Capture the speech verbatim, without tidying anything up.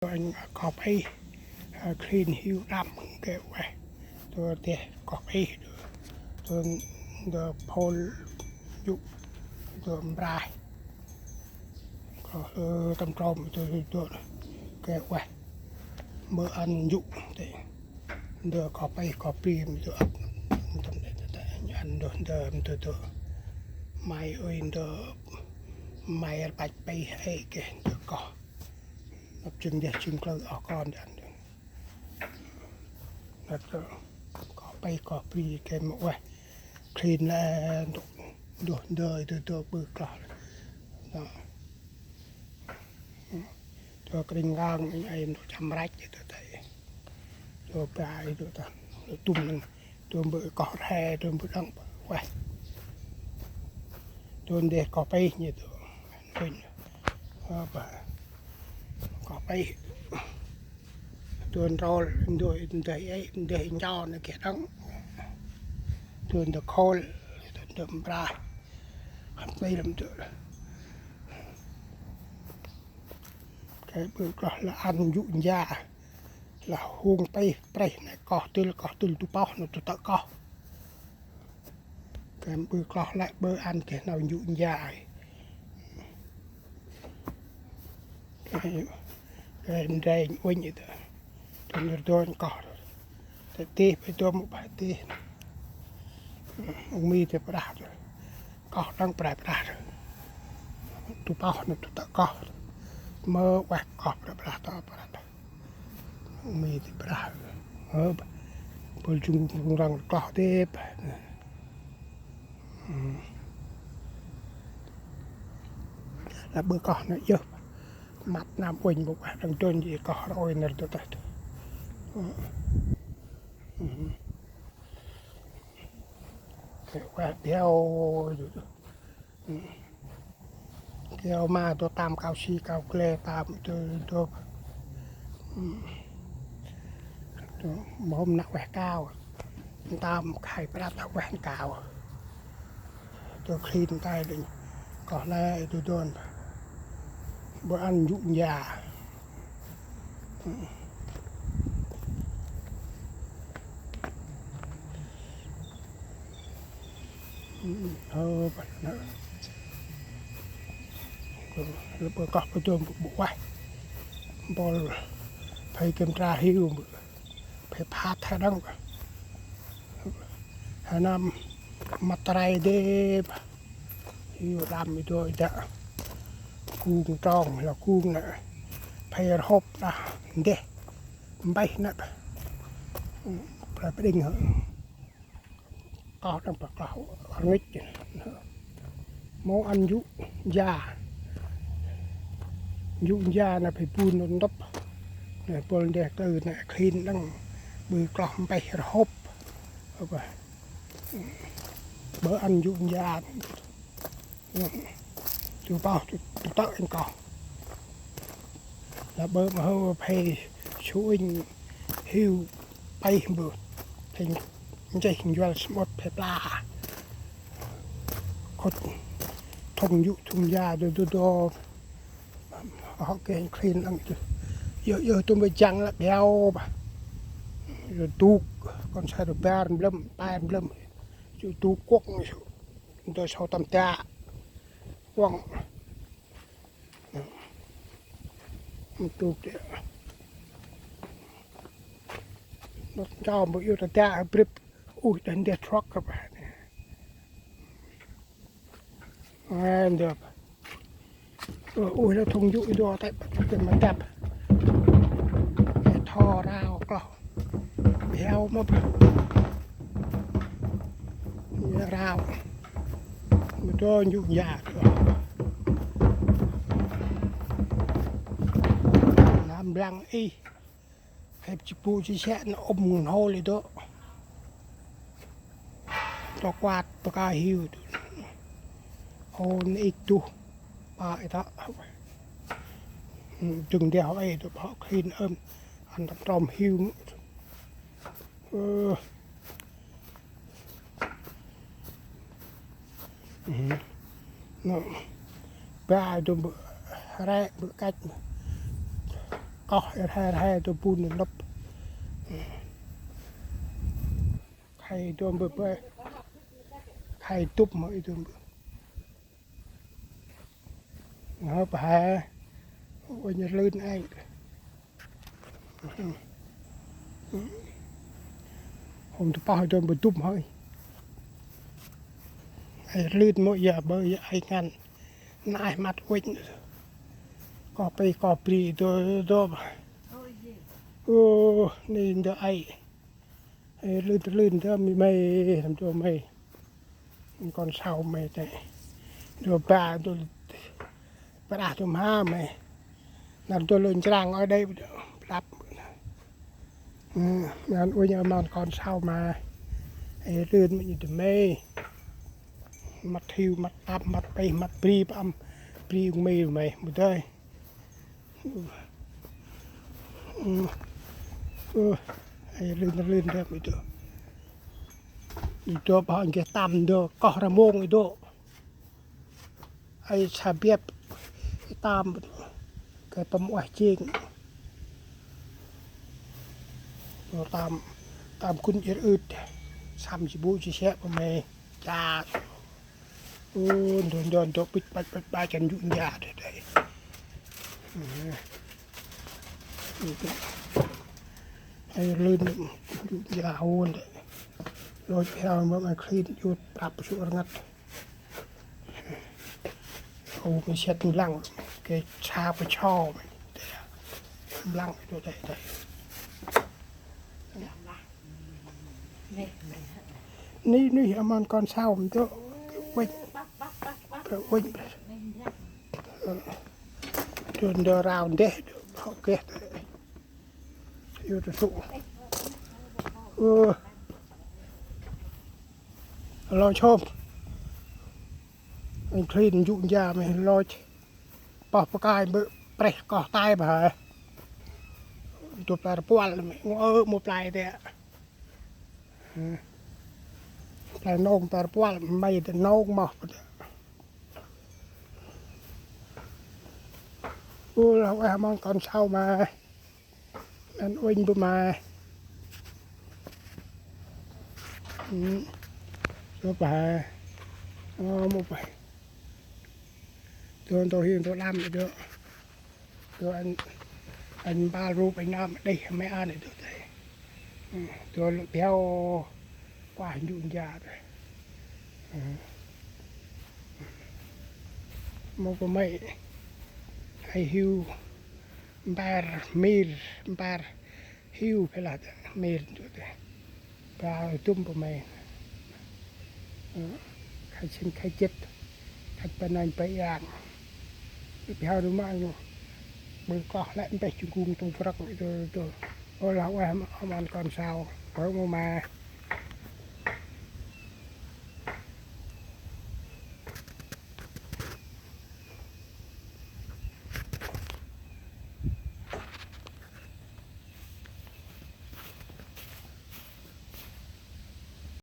Anh koh pih, a, khlin hiu đăm geh ueh. Tơ deh koh pih, tơ, tơ phôl yŭ, tơ mbraih. Koh, ơ, tâm trôm, tơ, tơ, geh ueh. Mơ ăn yŭ, tơ, tơ koh pih, koh pih, tơ ăp. Tâm tơ, tơ, tơ, ăn tơ, tơ, tơ, tơ. Mai ơi, tơ, mai rpach pih, ê, geh, tơ koh. Năp jâng deh jâng klơ oh kon dăn. Năp tơ koh pih koh pih geh mơ ueh. Khlin lĕ ntu, ntu ndơi tơ tơ ƀư kloh. Ntu. Tơ kring ngang ê ntu chăm rach tơ tơ. Tơ bai tơ tơ. Tŭm nâng. Tơ mbơ̆ koh rhe, tơ mbơ̆ đăng ueh. Tơ ndeh koh pih nhê tơ. Ơ, ba. Koh pih. Tơ ndrol, ndơ, ndơ ê, ndơ ncho nơ geh đăng. Tơ ndơ khôl, tơ ndơ mbraih. Hăm tê lăm tơ. Geh ƀư kloh lĕ ăn yŭ nja. Lah hung pih prêh nê koh tŭl, koh tŭl du pơh nê tŭ tơ̆ koh. Geh ƀư kloh lĕ ƀư ăn geh nau yŭ nja. Geh, geh ndreng uănh tơ. Tŭ nơr dôn koh. Tơ tih, ƀư dôm ƀư tih. Ung mi tơ prah tơ. Koh đăng prah prah. Du pơh nê tŭ tơ̆ koh. Mơ ueh koh prah prah tơ prah tơ. Mi ti prah. Ơ, bol jung rung răng koh tê. Lah ƀư koh nê yơh. Măt năm uănh bôk răng dôn ji koh roi nơr tơ tơ. Kê ueh biao. Keo ma tơ tam kao si kao gle tam tơ, tơ. Tơ, mâu hôm nă ueh kao. Tam khai prat nă ueh kao. Tơ khlin tay đinh. Koh lĕ tơ dôn. Bơ ăn yŭ nja. Ơ, bơ, bơ koh bơ dôm bơ ueh. Bol phê kiểm tra hiu bơ. Phê phat he đăng. He năm măt rai đê bơ. Hiu đăm i dô i dă. Kung trong lah kung nă. Phê rhôp đah ndeh. Mbeh nă. Prap đing hơ. Koh đăng pa koh rngich. Mâu ăn yŭ nja. Yŭ nja nă phê bun nŭn ntŭp. Nă bol ndeh klơ nă khlin đăng. Ƀư kloh mbeh rhôp. Ơ bơ. Bơ ăn yŭ nja. Tŭ pah, tŭ, tŭ tơ̆ êng koh. Lah bơ ma hơ phê su êng hiu pay bơ. Phê nchih njuăl smŭt phê pla. Khŭt thŭng yŭ thŭng ya dô dô dô. Hŏ kêng khlin lăng tŭ. Yơ, yơ tŭm bơ jăng lah biao bơ. Yơ dŭk, kon sa dô bar mblâm, pay mblâm. Yơ dŭk kuŏng yơ. Ndơ sâu tâm dak. Kuŏng. Mtŭk dê. Nôk nchao mbơ yŭ ta dak brip. Ui, ta ndê truck kơ bơ. Ê, ndơ. Ơ, ui, lah thŭng yŭ i dô têp, têp ma têp. Ê, tho rao kloh. Biao ma bơ. Ê, rao. Ma dô yŭ ya. Lam blang ih. Khêp chi pu chi sĕ nă ŭm ngăn hôl i dô. Tơ kuat tơ ka hiu. Hôl nă ih tuh. Pa i ta. Dâng deh hŏ i dô hŏ khlin ơm. Ăn tâm trôm hiu. Ơ. Nă. Ba dôm bơ rĕ bơ kăch. koh, rhe rhe dô bun lŭp. Khay dô mbơh bơh. Khay dŭp mơ i dô mbơh. Ngơ pa he. Uănh rlưn eng. Hôm tơ pah dô mbơh dŭp hơi. Ai rlưn mơ ya bơ ya ai ngăn. Nai măt uănh. Koh pe koh bri dô dô. Ô, ni ndơ ai. Ê, lưn lưn dơ mi mê, lăm dô mê. Kon sau mê tê. Dô ba, dô ba đah dô mha mê. Năr dô lưn chrang ơi đê, đăp. Ơ, mê ăn uănh ơ mon kon sau ma. Ê, lưn mê ñu dô mê. Măt hiu, măt tăp, măt pê, măt bri, păm. Bri ung mê mê, mô dơi. Ơ, ơ, ai lưn lưn dơ mi dô. Mi dô pah nge tam dô, koh ra mông i dô. Ai sa biăp i tam, kơi păm ueh jêng. Dô tam, tam kun ir ưt. Săm ji bu ji sek păm mê. Cha. Ô, ndô, ndô, ndô, bĭch, bach, bach, bach, chăn jŭ nja, đây, đây. Ai lưn, jŭ nja, hôn, đây. Lôch heo, mâm ai khlin, jŭt, prăp, sŭ rngăt. Ô, mê set mlăng, kê sa pa cho, mlăng, đây, đây, đây. Ni, ni, amăn kon sau, mtô, kơ uănh, kơ uănh. Ơ, dô, dô rau ndeh, dô, hŏ keh, dô. Yô, dô sŭ. Ơ. Lôch hôm. Anh khlin jŭ nja mê lôch. Pah pa kai bơ preh koh tai bơ hê. Dô play rpuăl mê, ngô ơ mô play tê. Play nông play rpuăl mê tê nông moh. Ô, lah ueh amăn kon sau ma. Ăn uănh bơ ma. Ơ, dô pa. Ơ, mô pa. Dô, dô hiên dô đăm dô. Dô ăn, ăn bal rup anh năm đih mê ăn dô tê. Dô lŭ biao kuah nju nja tê. Mô pa mê. Ai hiu. Mper, mir, mper. Hiu phe lah tê, mir nju tê. Ba dŭm pa mê. Ơ, khai sĭn khai jêt. Khai pa nanh pa yang. Biao dŭm ma ñu. Bơ koh lĕ mpeh jung kung tŭng prăk dô, dô. Ô lah ueh amăn kon sau. Bơ mô ma.